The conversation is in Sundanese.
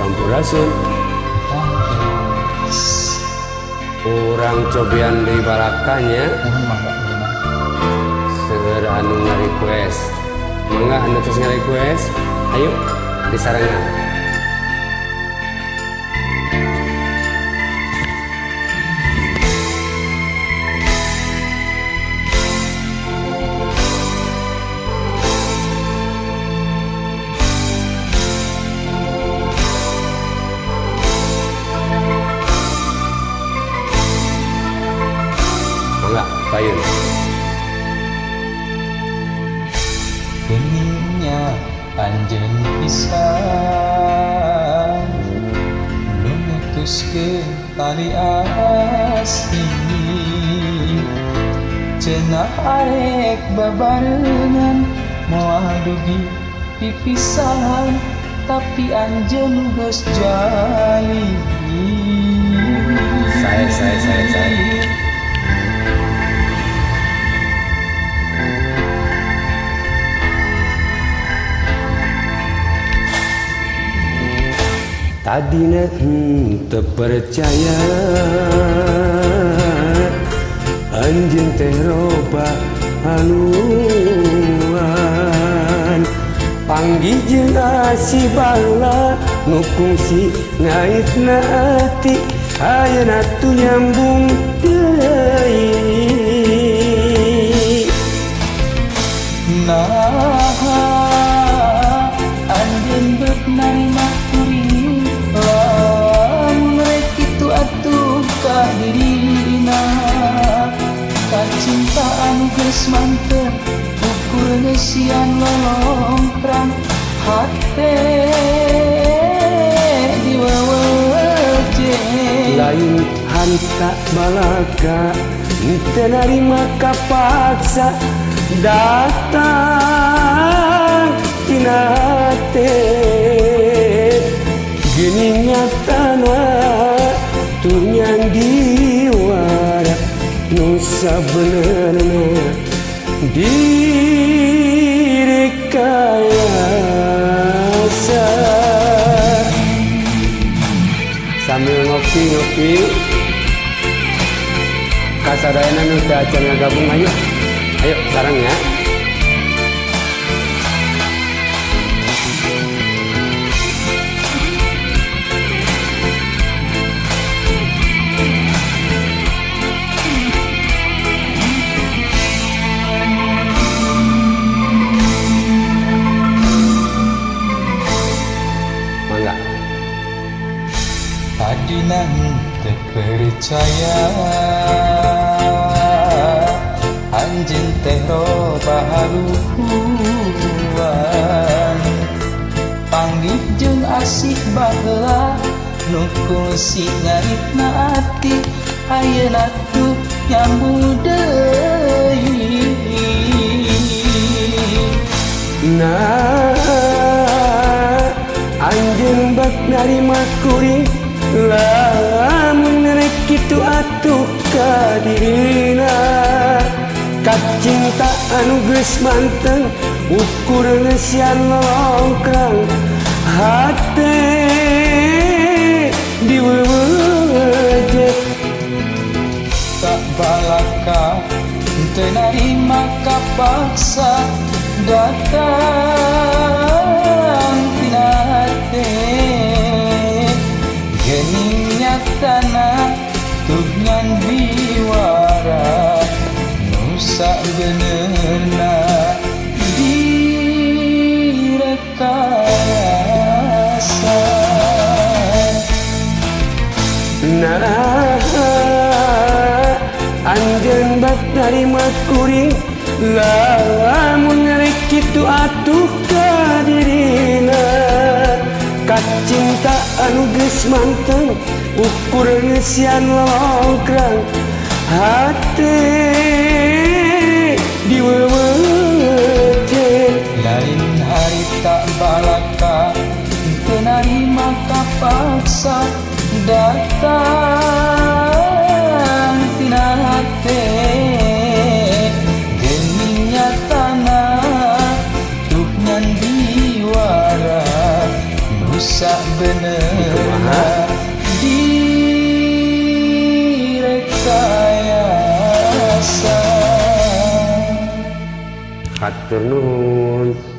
Sampurasun. Urang cobian deui balakanya. Seueur anu ngarequest. Mangga anu tos ngarequest, ayo disarengan. Payun. Geningnya anjeun pisan nu mutuskeun tali asih, cenah arek babarengan moal dugi pipisahan, tapi anjeun geus jali. Saya tadina henteu percaya anjeun teh loba haluan, panggih jeung asih bala nu kungsi ngaitna ati, ayeuna tuh nyambung deui. Nah, anjeun beuk narima kuring, lamun rek kitu atuh ka dirina, kacinta anu geus mantep ukur ngeusian lolongkrang hate diweweje. Lain harita balaka teu narima kapaksa, datang tina hate geuning nyatana tur nyandiwara nu sabenerna direkayasa. Sambil ngopi-ngopi kasadayana nu teu acan ngagabung, ayo ayo sareng ya. Mangga. Tadina henteu percaya anjeun teh loba haluan, panggih jeung asih baheula nu kungsi ngaritna ati, ayeuna tuh nyambung deui. Nah, anjeun bak narima kuring, lamun rek kitu atuh ka dirina, kacinta anu geus manteng ukur ngeusian lolongkrang hate diweweje. Tak balaka teu narima kapaksa, datang tina hate geuning nyatana tuh nyandiwara nu sabenerna direkayasa. Nah, anjeun bak narima kuring, lamun rek kitu atuh ka dirina, kacinta anu geus manteng ukur ngeusian lolongkrang hate diweweje. Lain harita balaka teu narima kapaksa, datang tina hate geuning nyatana tuh nyandiwara nu Nu sabenerna direkayasa. Hatur nuhun.